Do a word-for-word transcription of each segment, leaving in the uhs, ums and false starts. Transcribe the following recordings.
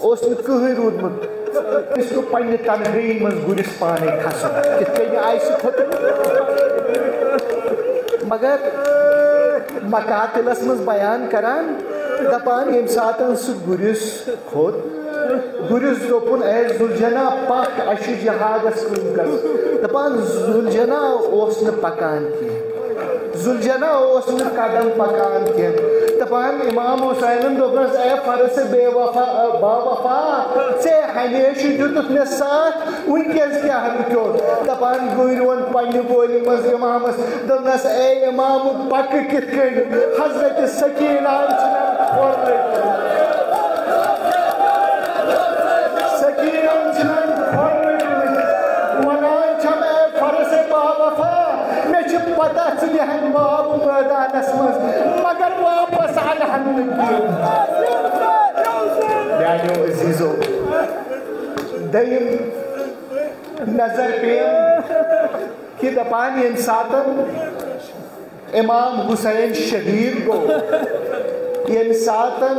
اوس نہٕ کٕہٕنۍ روٗدمُت۔ أمِس پیوٚو پننہِ تنہٲیی منٛز گُرِس پانے کھسُن۔ کِتھ کٔنۍ آیہِ سُہ کھوٚتُن؟ مگر مقاتلس منٛز بیان کران، دپان، ییٚمہِ ساتن سُہ گُرِس کھوٚت، گُرِس دوٚپُن، "اے ذوالجناح، پکھ، اسہِ چھُ جہادس کُن گژھُن۔" دپان، ذوالجناح اوس نہٕ پکان کینٛہہ۔ ذوالجناح اوس نہٕ قدم پکان کینٛہہ۔ دپان امام حسینن دوٚپنس، "اے فرس بے وفا، با وفا، ژےٚ ہمیشہٕ دیُتُتھ مےٚ ساتھ، وٕنکیٚس کیٛاہ رُکیوتھ؟" دپان گُرۍ ووٚن پننہِ بولہِ منٛز امامس، دوٚپنس، "اے امام، پکہٕ کِتھ کٔنۍ؟ حضرت سکینہ چھِ مےٚ کھۄر رٔٹمٕتۍ۔ سکینہ چھِ مےٚ کھۄر رٔٹمٕتۍ۔ ونان چھم، اے فرس با وفا، مےٚ چھِ پتہ ژٕ نِہن باب مٲدانس منٛز، مگر واپس انہن نہٕ کینٛہہ۔" میانیو عزیزو، دوٚیِم نظر پیٚیَم کہِ دپان ییٚمہِ ساتن امام حسین شہید گوٚو، ییٚمہِ ساتن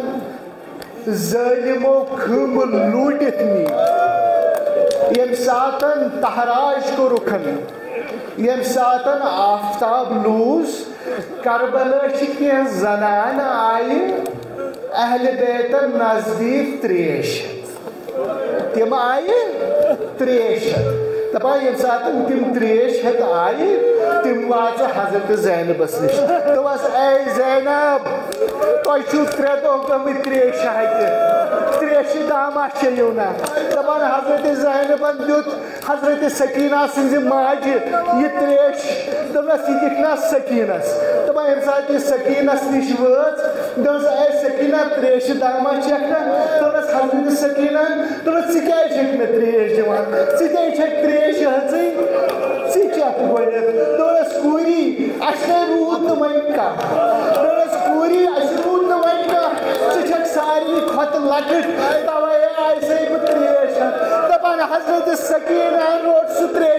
ظٲلمو خٕمبہٕ لوٗٹِتھ نی، ییٚمہِ ساتن تحراج کوٚرُکھ، ییٚمہِ ساتن آفتاب لوٗز، کربلٲچہِ کینٛہہ زنانہٕ آیہِ اہلِ بیتن نزدیٖک تریش۔ تِم آیہِ تریش ہٮ۪تھ۔ دپان ییٚمہِ ساتہٕ تِم تریش ہٮ۪تھ آیہِ، تِم واژٕ حضرت زینبس نِش۔ دوٚپس، "اے زینب، تۄہہِ چھِو ترٛےٚ دۄہ گٔمٕتۍ تریشہِ ہتہِ، تریشہِ دامہ چیٚیِو نا۔" دپان حضرت زینبن دیُت حضرت سکینہ سٕنٛزِ ماجہِ یہِ تریش، دوٚپنس، "یہِ دِکھ نا سکینس۔" دپان ییٚمہِ ساتہٕ یہِ سکینس نِش وٲژ، دوٚپنس، "اے سکینہ، تریشہِ دامہ چکھ نا؟" دوٚپنس، "حضرت سکینہ، دوٚپنس، ژٕ کیازِ چھکھ مےٚ تریش دِوان؟ ژٕ کیازِ چھکھ تریش ہیژٕے؟ ژٕ چکھ گۄڈنیتھ۔" دوٚپنس، "کوٗری، اسہِ نے روٗد نہٕ وۄنۍ کانٛہہ۔" دوٚپنس، "کوٗری، اسہِ روٗد نہٕ وۄنۍ کانٛہہ۔ ژٕ چھکھ ساروی کھۄتہٕ لۄکٕٹ، توے آیسے بہٕ تریش ہٮ۪تھ۔" دپان حضرت سکینہ روٚٹ سُہ تریش۔